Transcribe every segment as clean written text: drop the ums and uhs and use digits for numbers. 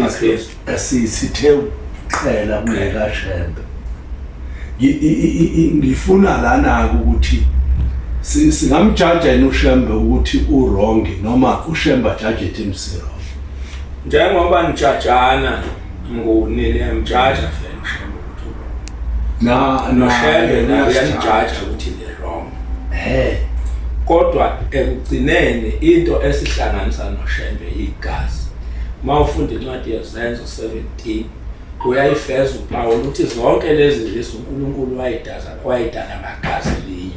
NamaKristu. Sithe ukuqhela kuleka Shembe. Ngifuna lana ukuthi singamjaja yini uShembe ukuthi u-wrong noma uShembe ajaje thina si-wrong. Njengoba nijajana Mnguni niyamjaja vele uShembe ukuthi u-wrong. Na noShembe naye uyanijaja ukuthi ni-wrong. Kodwa ekugcineni into esihlanganisa noShembe igazi. Uma ufunda incwadi yeZenzo 17 uyayifeza uPawulu ukuthi zonke lezi zizwe uNkulunkulu wayidaza wayidala ngagazi elinye.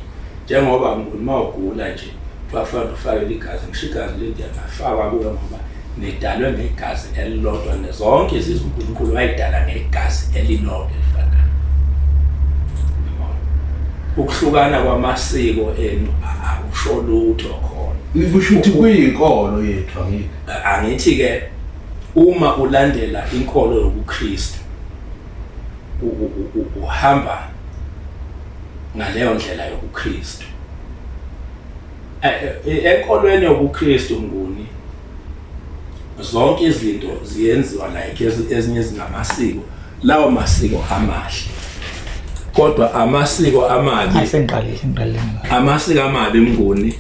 Njengoba Mnguni uma ugula nje kuthiwa kufanele ufake igazi, ngisho igazi lingafakwa kuwe ngoba nidalwe ngegazi elilodwa zonke izizwe uNkulunkulu wayidala ngegazi elilodwa elifanayo. Ukuhlukana kwamasiko enu akusho lutho khona. Kusho ukuthi kuyinkolo yethu angithi. Angithi-ke uma ulandela inkolo yobuKristu uhamba ngaleyo ndlela yobuKristu. Enkolweni yobuKristu Mnguni zonke izinto ziyenziwa like ezinye zingamasiko, lawo masiko amahle. Kodwa amasiko amabi Sengiqalile, sengiqalile. Amasiko amabi Mnguni,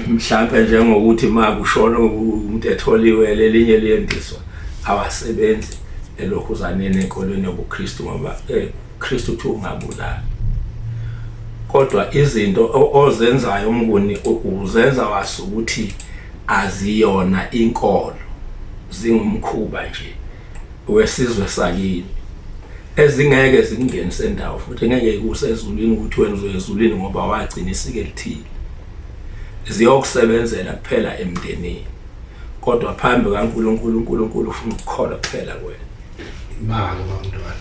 mhlampe njengokuthi ma kushona umuntu etholiwe lelinye liyendiswa, awasebenzi elokhuzaneni enkolweni yobuKristu ngoba Kristu uthi ungabulali. Kodwa izinto ozenzayo Mnguni uzenza wasukuthi aziyona inkolo, zingumkhuba nje wesizwe sakini ezingeke zikungenise ndawo futhi ngeke ikuse ezulwini ukuthi wena uzoya ezulwini ngoba wagcina isiko elithile. Ziyokusebenzela kuphela emndenini, kodwa phambi kaNkulunkulu uNkulunkulu ufuna ukukholwa kuphela kuwena. Imali bamntwana.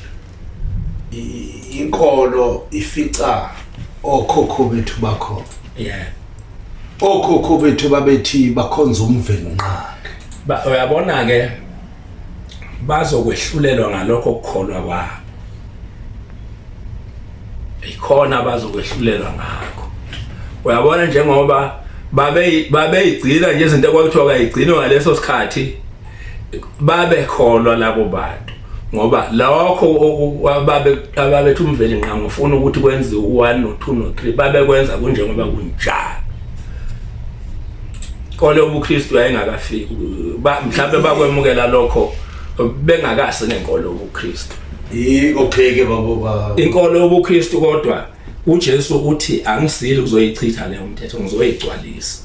Inkolo ifica okhokho bethu bakhona. Okhokho bethu babethi bakhonza uMvelinqangi. Uyabona ke bazokwehlulelwa ngalokho kukholwa kwabo. Ikhona bazokwehlulelwa ngakho. Uyabona njengoba babeyigcina nje izinto ekwakuthiwa kayigcinwe ngaleso sikhathi, babekholwa labo bantu ngoba lokho ababethi uMvelinqangi ufuna ukuthi kwenziwe u-1 no-2 no-3 babekwenza kunjengoba kunjalo. Inkolo yobuKristu yayingakafiki, mhlawumbe bakwemukela lokho bengakasi nenkolo yobuKristu. Okay ke babo ba. Inkolo yobuKristu kodwa uJesu uthi angisili ukuzoyichitha leyo mthetho, ngizoyigcwalisa.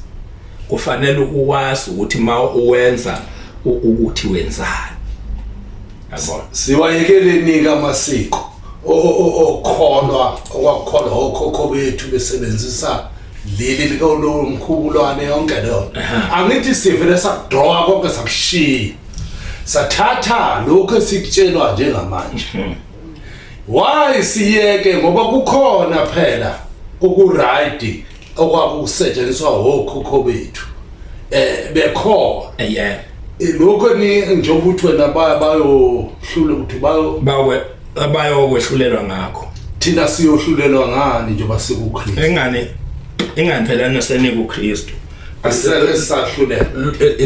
Kufanele uwazi ukuthi ma uwenza ukuthi wenzani. Yabona? Siwayekeleni amasiko okholwa okwakholwa okhokho bethu besebenzisa leli likolomkhubulwane yonke leyo. Angithi sivele sakudrawa konke sakushiya. Sathatha lokho esikutshelwa njengamanje. Why siyeke ngoba kukhona phela oku-right okwakusetshenziswa okhokho bethu bekhona. Lokho ni njengoba uthi wena bayohlula ukuthi bayo bawe bayokwehlulelwa ngakho. Thina siyohlulelwa ngani njengoba sikuKristu? Ingani phela nasenikuKristu. Asele sahlulela.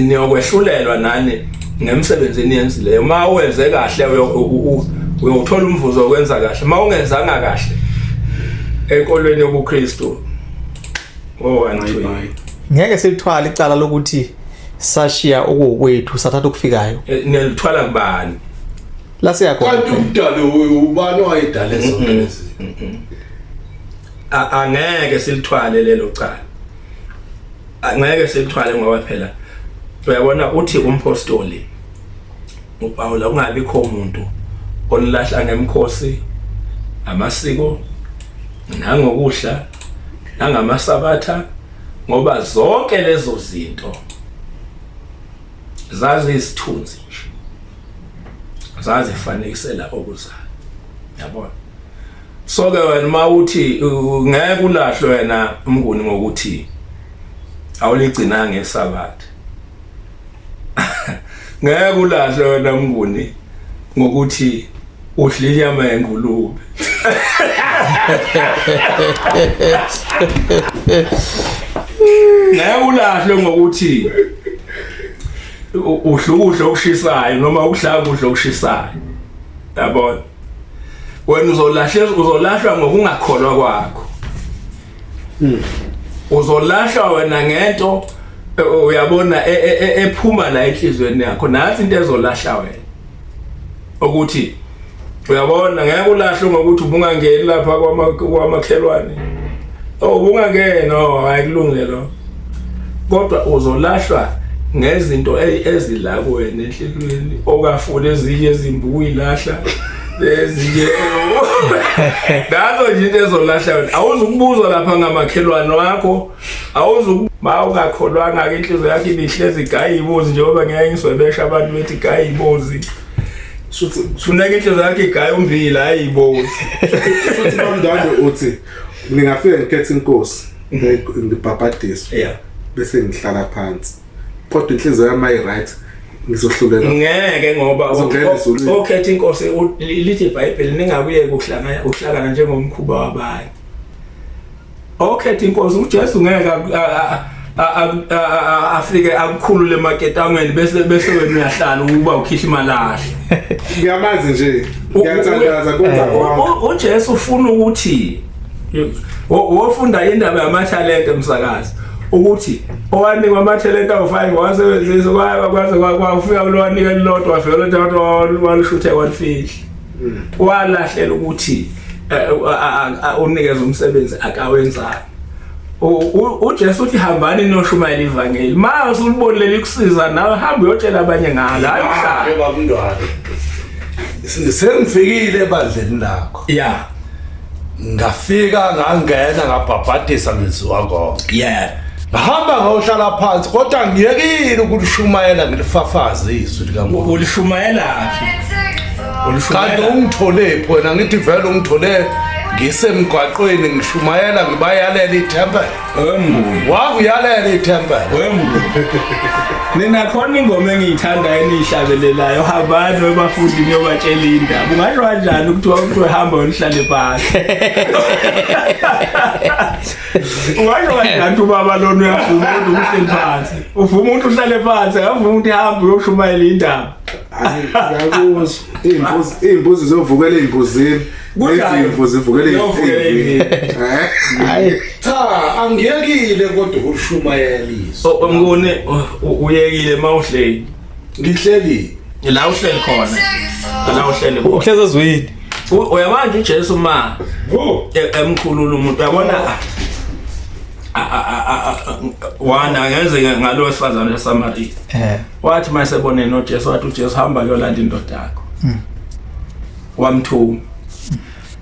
Niyokwehlulelwa nani ngemsebenzi eniyenzileyo. Uma wenze kahle uyothola umvuzo wokwenza kahle. Uma ungenzanga kahle enkolweni yobuKristu, oh angithi ngeke silithwale icala lokuthi sashiya okuwukwethu sathatha okufikayo. Nilithwala kubani? La siyakhona. Kanti umdali ubani owayedale zonke lezi? Angeke silithwale lelo cala. Angeke silithwale ngoba phela uyabona uthi umpostoli uPaul kungabikho umuntu onilahla ngemkhosi, amasiko, nangokudla, nangamasabatha, ngoba zonke lezo zinto zaziyisithunzi nje, zazifanekisela okuzayo. Yabona? So ke wena uma uthi ngeke ulahlwe wena uMnguni ngokuthi awuligcinanga iSabatha. Ngeke ulahlwe wena Mnguni ngokuthi udla inyama yengulube. Ngeke ulahlwe ngokuthi Udla ukudla okushisayo noma ukudla ukudla okushisayo. Yabona? Wena uzolahlwa uzolahlwa ngokungakholwa kwakho. Uzolahlwa wena ngento uyabona ephuma la enhlizweni yakho. Nathi into ezolahla wena. Ukuthi uyabona ngeke ulahlwe ngokuthi ubungangeni lapha kwamakhelwane. Oh ubungangeni oh hayi kulungile lo. Kodwa uzolahlwa ngezinto ezila kuwena enhlizweni okafuna ezinye ezimbi ukuyilahla ezinye nazo nje into ezolahla wena awuzukubuzwa lapha ngamakhelwane wakho awuzu ma ungakholwanga ke inhliziyo yakho ibihlezi igaya ibozi njengoba ngeke ngizwebesha abantu bethi igaya ibozi Shuthi funeka inhliziyo yakho igaya umbila hayi ibozi shuthi bamndwandwe uthi ngingafika ngikhethe inkosi ngibhabhadiswe yeah bese ngihlala phansi kodwa inhliziyo yami ayi-right ngizohlulela ngeke ngoba Uzongena ezulwini. okhetha inkosi lithi iBhayibheli ningakuyeki ukuhlangana ukuhlangana njengomkhuba wabanye okhetha inkosi uJesu ngeke afike akukhulule emaketangweni bese bese wena uyahlala ukuba ukhihla imalahle ngiyamazi nje ngiyathandaza kwenza konke uJesu ufuna ukuthi wofunda indaba yamathalente umsakazi ukuthi owanikwa amathalente awu-5 wasebenzisa kwaze kwafika kulowanika elilodwa wafika lodwa walushuthe walifihla walahlela ukuthi unikeza umsebenzi akawenzayo. uJesu uthi hambani noshumayela ivangeli. Ma usulibonile likusiza nawe hamba uyotshela abanye ngalo. Hayi uhlala. Babundwane. Sengifikile ebandleni lakho. Yeah. Ngafika ngangena ngabhabhadisa ngenziwa konke. Yeah. Ngahamba ngayohlala phansi kodwa ngiyekile ukulishumayela ngilifafaze izwi likaNkulunkulu. Ulishumayela phi? Kanti Ulishumayela ungitholephi wena ngithi vele ungithole ngisemgwaqweni ngishumayela ngibayalela ithempeli. Wemnguni. Wakuyalela ithempeli. Wemnguni. Nina khona ingoma engiyithandayo eniyihlabelelayo hambani webafundi niyobatshela indaba. Ungasho kanjani ukuthiwa kuthiwe hamba wena uhlale phansi? Ungasho kanjani ubaba lona uyavuma ukuthi uhleli phansi? Uvuma ukuthi uhlale phansi, akavuma ukuthi hamba uyoshumayela indaba. Hayi, ngiyakuzwa iy'mbuzi iy'mbuzi ziyovukela ey'mbuzini Kunjani? nezimvu zivukele Ziyovukela ey'mvini ey'mvini. Hayi Cha, angiyekile kodwa ukulishumayela izwi. Mnguni uyekile mawuhleli. Ngihleli. La uhleli khona. La uhleli khona. uhlezi ezwini. Uyabona uJesu ma emkhulula umuntu uyabona wana ngeze ngalo wesifazane eSamaria. Wathi mayesebone noJesu wathi uJesu hamba kuyolanda indoda yakho. Wamthuma.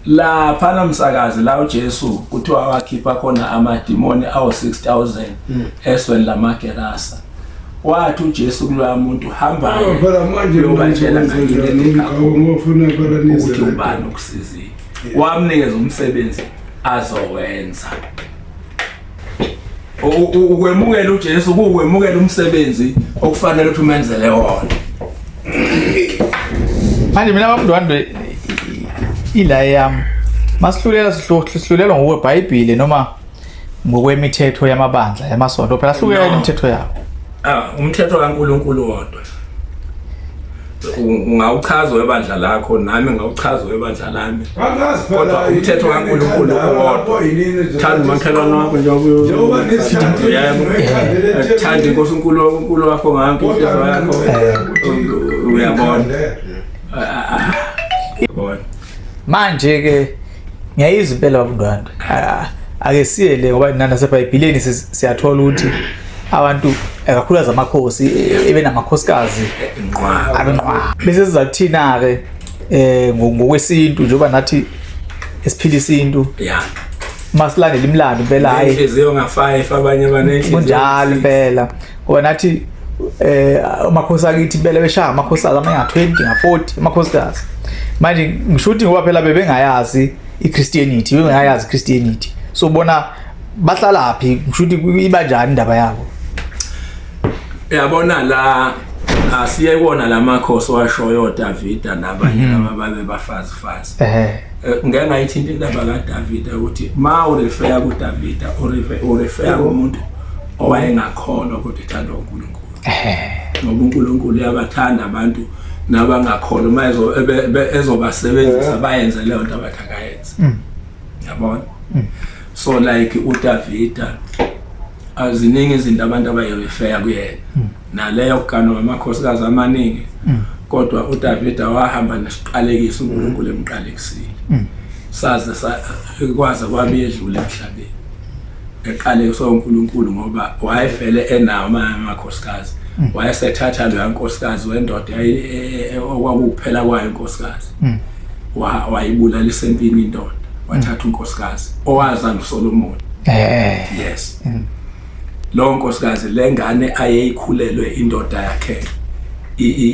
Lapha namsakazi la uJesu kuthiwa wakhipha khona amadimoni awu 6000 esweni lamaGerasa. Wathi uJesu kuloya muntu hamba Phela manje uyobatshela ngayini ngofuna phela nize. ukuthi ubani okusizile. Wamnikeza umsebenzi azowenza. Ukwemukela uJesu kuwukwemukela umsebenzi okufanele ukuthi umenzele wona. Manje mina bamndwandwe ila yami masihlulela sihlulelwa ngokweBhayibheli noma ngokwemithetho yamabandla yamasonto phela hlukene No. imithetho yabo. Umthetho kaNkuluNkulu wodwa. Ungawuchaza webandla lakho nami ngawuchaza webandla lami. Angazi phela Kodwa umthetho kaNkulunkulu owodwa. Thanda umakhelwane wakho Njengoba njengoba nesithathe Yebo. Thanda inkosi uNkulunkulu wakho ngakho inhliziyo yakho. Uyabona. Uyabona. Manje ke ngiyayizwa impela babundwandwe. Ake siye le ngoba naseBhayibhelini siyathola ukuthi abantu kakhulukazi amakhosi ebenamakhosikazi Nqwa. abenqwa. Bese siza kuthina ke ngokwesintu njengoba nathi esiphila isintu Yeah. masilandela imilando impela hayi Inhliziyo nga5 abanye banenhliziyo. kunjalo impela ngoba nathi amakhosi akithi impela beshaya amakhosikazi amanye nga-20 nga-40 amakhosikazi manje ngisho ukuthi ngoba phela bebengayazi i-Christianity bebengayazi i-Christianity so bona bahlalaphi ngisho ukuthi iba njani indaba yabo Uyabona la asiye kuona lamakhosi washoyo Davida nabanye laba babe bafazi fazi. Ngeke ngayithinta indaba kaDavida ukuthi ma urefer kuDavida urefer kumuntu owayengakholwa kodwa ethanda uNkulunkulu. Ngoba uNkulunkulu uyabathanda abantu nabangakholwa, uma ezobasebenzisa bayenze leyo nto abathi akayenze. Yabona, so like uDavida, aziningi izinto abantu abayirefeya kuyena, naleyo kuganwa ngamakhosikazi amaningi, kodwa uDavida wahamba nesiqalekiso uNkulunkulu emqalekisile, saze kwaze kwabe edlule emhlabeni eqalekiswa uNkulunkulu, ngoba wayevele enawo amakhosikazi, wayesethatha loya nkosikazi wendoda okwakuphela kwayo inkosikazi, wayibulalisa empini indoda, wathatha unkosikazi owazala uSolomon. Yes, lo nkosikazi, lengane ayeyikhulelwe indoda yakhe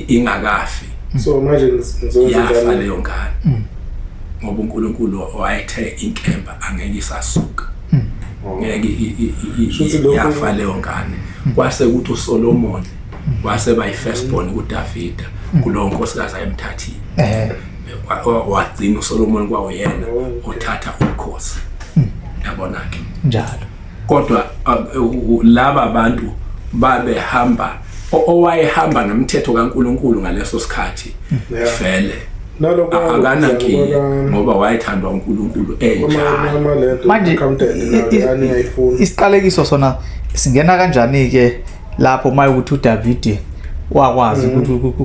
ingakafi, So manje ngizowenza yafa njani? leyo ngane, ngoba uNkulunkulu wayethe inkemba angeke isasuka, ngeke Shuthi lokhu- yafa leyo ngane. Kwase kuthi uSolomon wase bayi firstborn kuDavida kulowo nkosikazi ayemthathile. Wagcina uSolomon kwawuyena othatha ubukhosi, yabona ke. Njalo. Kodwa laba bantu babehamba, owayehamba nomthetho kaNkuluNkulu ngaleso sikhathi vele Nalokho akanankinga, ngoba wayethandwa uNkulunkulu enjalo. Uma lento Manje accountant nayo yani ayifuni. Isiqalekiso sona singena kanjani ke lapho, uma ukuthi uDavide wakwazi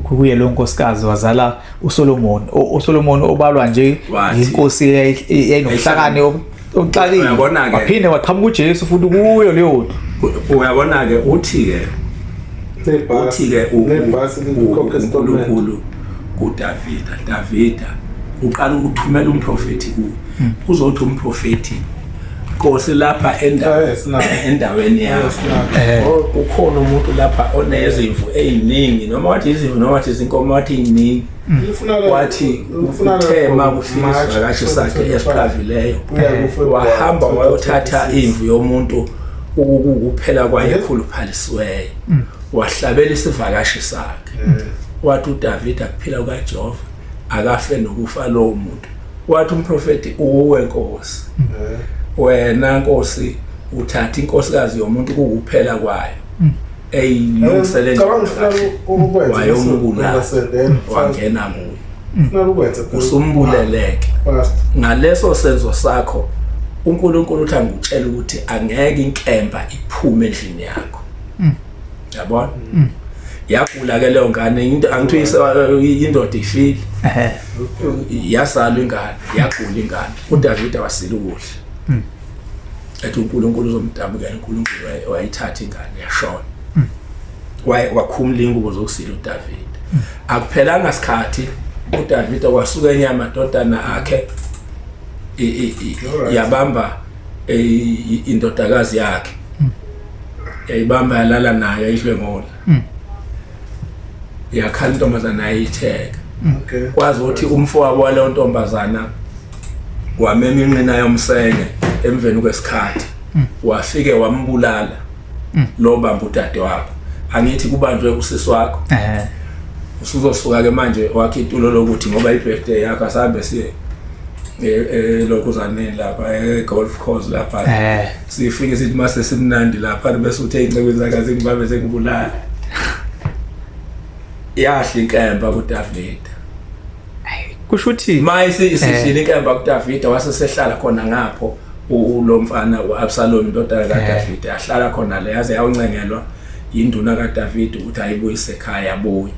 kuye lo nkosikazi wazala uSolomon, uSolomon obalwa nje Wathi- inkosi eyayinobuhlakani obuxakile, Uyabona-ke. waphinde waqhamuka uJesu futhi kuyo leyo ndlu. Uyabona ke, uthi ke Nebhasi, uthi ke nebhasi likhokhe installment. uNkulunkulu kuDavida, Davida uqala ukuthumela umprofeti kuwe, uzothi umprofeti, Nkosi, lapha Yes, na. endaweni yakho Yes, na. Oh, kukhona umuntu lapha onezimvu eziningi, noma wathi izimvu, noma wathi izinkomo, wathi iziningi. Wathi uthe ma kufika isivakashi sakhe esiqavileyo, wahamba wayothatha imvu yomuntu ukukuphela kwayo ekhuluphalisiweyo, wahlabela isivakashi sakhe. Wathi uDavid, akuphila kukaJehova, akafe nokufa lowo muntu. Wathi umprofeti, uwe Nkosi, wena Nkosi uthatha inkosikazi yomuntu kukuphela kwayo eyilungisele Cabanga ufuna ukwenza wayomubulala, then wangena kuyo, ufuna ukwenza usumbuleleke fast. Ngaleso senzo sakho, uNkulunkulu uthi angikutshela ukuthi angeke inkemba iphume endlini yakho, yabona. Yagula ke leyo ngane, into angithi indoda ifile, yasala ingane, yagula ingane, uDavida wasila ukudla, ethi uNkulunkulu uzomdabukela. uNkulunkulu wayithatha ingane, yashona. Wakhumula ingubo zokusila uDavida. Akuphelanga sikhathi uDavida wasuka enye amadodana akhe Alright. yabamba indodakazi yakhe, yayibamba, yalala nayo, yayidlwengula, yakhala intombazana, yayitheka. Kwazi ukuthi umfowabo waleyo ntombazana wamema inqina yomsenge emveni kwesikhathi, wafike wambulala lo bamba udade wabo. Angithi kubanjwe usisi wakho, usuzosuka ke manje wakhe itulo lokuthi ngoba i-birthday yakho, asahambe siye lokhuzaneni lapha e-golf course lapha, sifike sithi mase simnandi lapha, bese uthe iy'ncekwini zakhe zingibambe sengibulala. Yahla inkemba kuDavida. Kusho ukuthi Ma isihlile inkemba kuDavida, wase sehlala khona ngapho lo mfana u-Absalom, indodana kaDavida, yahlala khona le yaze yawuncengelwa yinduna kaDavida ukuthi ayibuyise ekhaya, yabuya.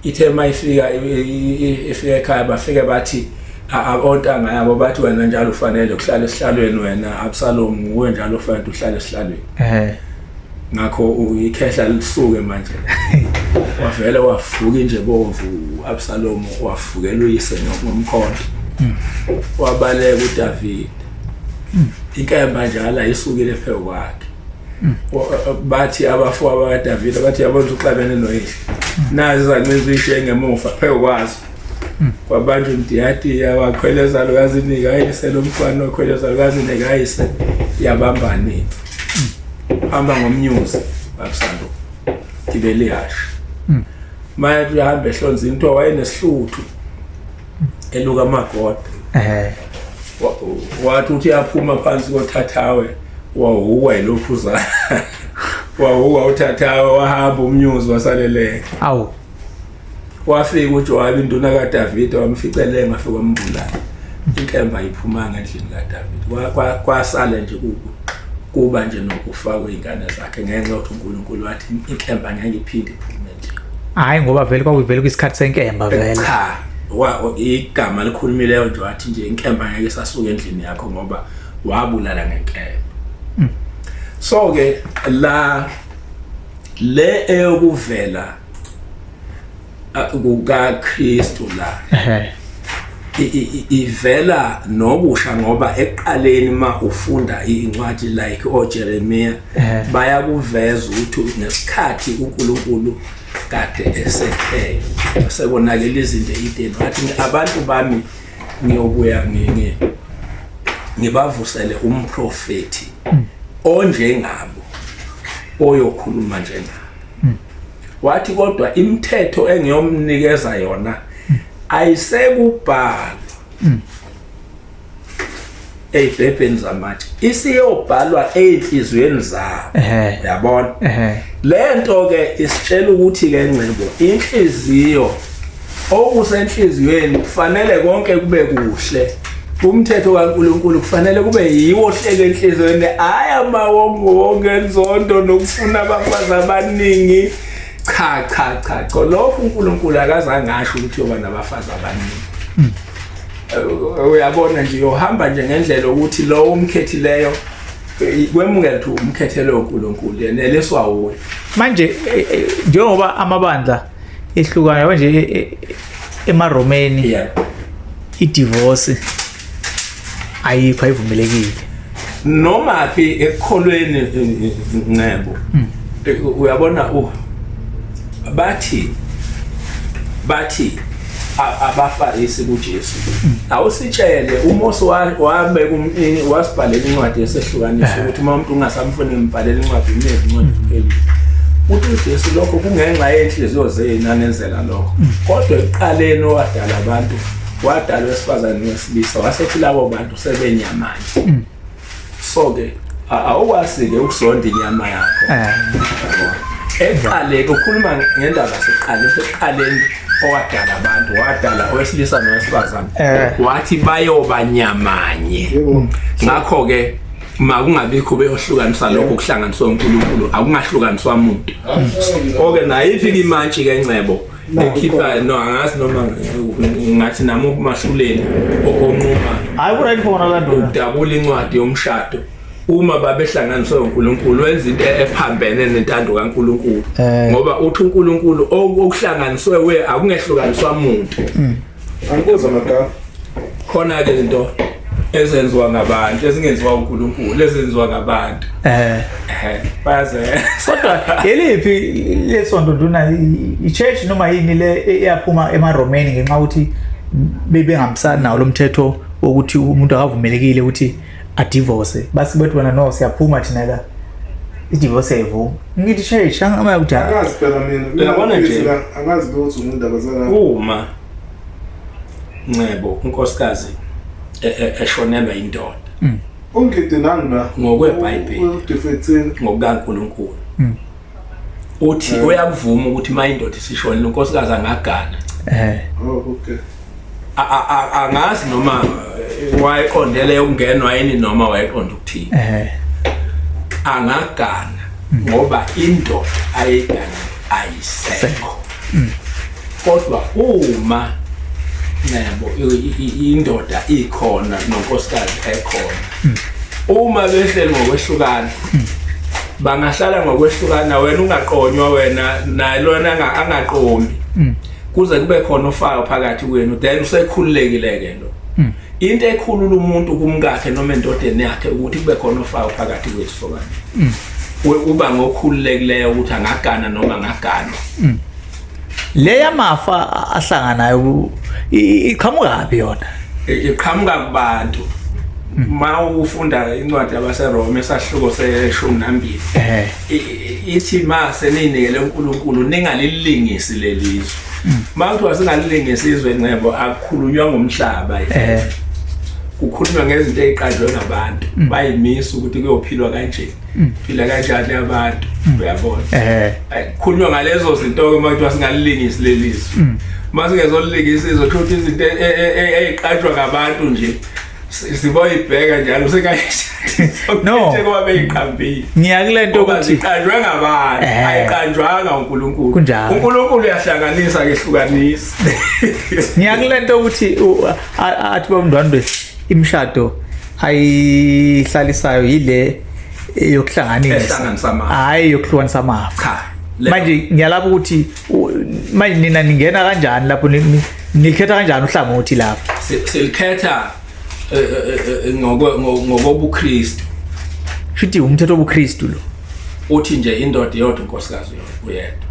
Ithe mayifika ifika ekhaya, bafike bathi ontanga yabo, bathi wena njalo ufanele ukuhlala esihlalweni, wena Absalom, nguwe njalo ufanele uhlale esihlalweni. Ngakho ikhehla lisuke manje, wavele wavuka inje bomvu uAbsalom, wavukela uyise ngomkhonto, wabaleka uDavid, inkemba njalo ayisukile phezu kwakhe. Bathi abafowabo bakaDavid, bathi yabona ukuthi uxabene noyise, nazi zancinza uyishiye ngemuva phezu kwazo. Kwabanjwa umdiyadiya, wakhwela ezalukazini kayise lo mfana, wakhwela ezalukazini kayise, yabambani, hamba ngomnyuzi Absalom, gibela ihhashi. Manje uyahamba ehlonza into, wayenesihluthu eluka amagoda. Wathi uthi uyaphuma phansi kothathawe, wawuwa yilokhuzana. Wawuthatha wahamba umnyuzi wasaleleka. Awu. Wafika uJowabi induna kaDavide wamficelela ngafika wambulala. Inkemba ayiphumanga endlini kaDavide. Kwasala nje kuba nje nokufa kwey'ngane zakhe ngenxa yokuthi uNkulunkulu wathi inkemba ngeke iphinde iphume endlini. Hayi ngoba vele kwakuvele kwisikhathi senkemba vele. Cha, igama likhulumileyo nje wathi nje inkemba ngeke isasuka endlini yakho ngoba wabulala ngenkemba. So ke la le eyokuvela kukaKristu la ivela nokusha ngoba ekuqaleni ma ufunda incwadi like oJeremiah bayakuveza ukuthi ngesikhathi uNkulunkulu kade esethe sekonakele izinto eEden wathi abantu bami ngiyobuya nginge ngibavusele umprofeti onjengabo oyokhuluma njengabo. Wathi kodwa imithetho engiyomnikeza yona ayisekubhalwa ey'bhebheni zamatshe, isiyobhalwa ey'nhliziyweni zabo. Uyabona le nto ke isitshela ukuthi ke Ngcebo, inhliziyo okusenhliziyweni kufanele konke kube kuhle. Umthetho kaNkulunkulu kufanele kube yiwo ohlele enhliziyweni, hhayi amawongo ngenzondo nokufuna abafazi abaningi. Cha cha cha cha, lokho uNkulunkulu akazange asho ukuthi uyoba nabafazi abaningi. Uyabona nje uyohamba nje ngendlela ukuthi lowo umkhethileyo kwemukela ukuthi umkhethele uNkulunkulu yeneliswa wuye. Manje njengoba amabandla ehlukana manje emaRomeni, i-divorce ayikho, ayivumelekile. Noma phi ekukholweni Ngcebo, uyabona bathi abaFarisi kuJesu, awusitshele uMose wabeka wasibhalela incwadi yesehlukaniso ukuthi uma umuntu ungasamfuni ngimbhalela incwadi imnike incwadi iphelile. Uthi uJesu lokho kungenxa yenhliziyo zenu anenzela lokho, kodwa ekuqaleni owadala abantu wadala wesifazane nowesilisa, wasethi labo bantu sebenyamanye. So ke awukwazi-ke ukuzonda inyama yakho. Ekuqaleni ukhuluma ngendaba sekuqaleni, sekuqaleni owadala abantu wadala owesilisa nowesifazane, wathi bayoba nyamanye. Ngakho-ke makungabikho beyohlukanisa lokho kuhlanganiswa uNkulunkulu, akungahlukaniswa muntu. Oke nayiphi-ke imantshi-ke Ngcebo ekhipha no angazi noma ngathi nami umahluleli onquma Hayi ku-right khona la nduna. Ukudabula incwadi yomshado uma babehlanganiswe uNkulunkulu wenza into ephambene nentando kaNkulunkulu, ngoba uthi uNkulunkulu okuhlanganiswe we akungehlukaniswa muntu. Angikuzwa magama. Khona ke izinto ezenziwa ngabantu ezingenziwa uNkulunkulu, ezenziwa ngabantu. Bayaze. Kodwa yeliphi lesonto nduna, i-church noma yini le eyaphuma emaRomeni ngenxa ukuthi bebengahambisani nawo lo mthetho wokuthi umuntu akavumelekile ukuthi adivorce, base bethi bona no siyaphuma thina la, i-divorce ayivuma. Ngithi church angama ukuthi Angazi phela mina. Uyabona nje. Mina angazi lutho ngendaba zala. Uma Ngcebo unkosikazi eshonelwa indoda, Ungidi nani la? NgokweBhayibheli. Udefectile. NgokukaNkulunkulu uthi uyakuvuma ukuthi uma indoda isishonile unkosikazi angagana. Oh okay. Angazi noma wayeqondele ukungenwa yini noma wayeqonda ukuthini. Angagana ngoba indoda ayigana ayisekho. Kodwa uma Ngcebo indoda ikhona nonkosikazi ekhona, uma behleli ngokwehlukana bangahlala ngokwehlukana, wena ungaqonywa, wena naye lona angaqomi, kuze kube khona ofayo phakathi kwenu, then usekhululekile ke lo. Into ekhulula umuntu kumkakhe noma endodeni yakhe ukuthi kube khona ofayo phakathi kwethu sobani, uba ngokhululekileyo ukuthi angagana noma angaganwa. Le yamafa ahlanganayo iqhamuka phi yona? Iqhamuka kubantu. Ma ufunda incwadi yabaseRoma esahluko se-12, ithi ma seniyinikele uNkulunkulu ningalilingisi lelizwe. Ma kuthiwa singalilingisi izwe Ngcebo, akukhulunywa ngomhlaba. Kukhulunywa ngezinto eziqanjwe ngabantu, bayimisa ukuthi kuyophilwa kanje, phila kanjani abantu, uyabona. Kukhulunywa ngalezo zinto-ke uma kuthiwa singalilingisi leli zwi. Uma singezolilingisa izwe, kusho ukuthi izinto ey'qanjwa ngabantu nje siboyibheka njalo No. njengoba beyiqambile. Ngiya kule nto Ngoba ukuthi ziqanjwe ngabantu, ayiqanjwanga uNkulunkulu. Kunjalo. uNkulunkulu uyahlanganisa kehlukanisa. Ngiya kule nto ukuthi athi babundwandwe imishado ayihlalisayo yile yokuhlanganisa, Ehlanganisa amafa. Hayi yokuhlukanisa amafa. Cha. Manje ngiyalapha ukuthi manje nina ningena kanjani lapho, nilikhetha kanjani uhlangothi lapho? Silikhetha ngokobuKristu. Shuthi umthetho wobuKristu lo. Uthi nje indoda iyodwa, unkosikazi uyedwa.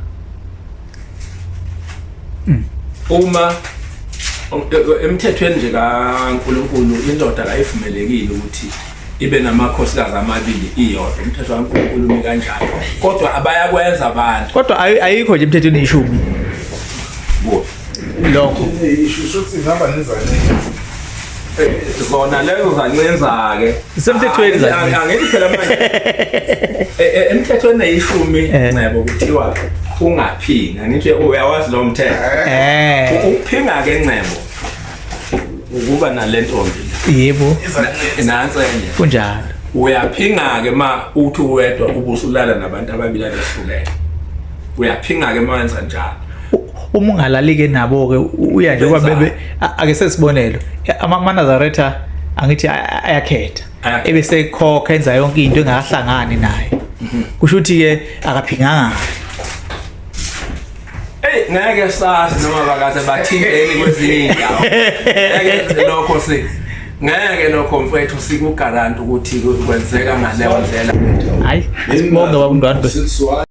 Uma emthethweni nje kaNkulunkulu indoda kayivumelekile ukuthi ibe namakhosikazi amabili iyodwa, umthetho kaNkulunkulu umi kanjalo, kodwa abayakwenza abantu. Kodwa ayikho nje emthethweni ishumi. Bo. Lokho. Isho ukuthi ngihamba nezancinza. Zona lezo zancinza-ke. Zisemthethweni zancinza. Angithi phela manje emthethweni neyishumi Ncebo kuthiwa ungaphingi, angithi uyawazi lo mthetho? Ukuphinga-ke Ncebo ukuba nale ntombi la. Nansi enye. Kunjalo. Uyaphinga-ke ma uthi uwedwa ubusulala nabantu ababili abehlukene, uyaphinga-ke ma wenza njalo. Uma ungalali-ke nabo-ke uya nje Wenzani? bebe ake sesibonelo amaNazaretha angithi ayakhetha. Ayakhetha. Ebese khokha enza yonke into engakahlangani naye, kusho ukuthi-ke akaphinganga. Ey, ngeke sazi noma bakaze bathinteni kwezinye iy'ndawo. Ngeke lokho si ngeke lokho mfethu sikugaranti ukuthi kwenzeka ngaleyo ndlela. Hayi, asibonge babundwandwe. Siswa.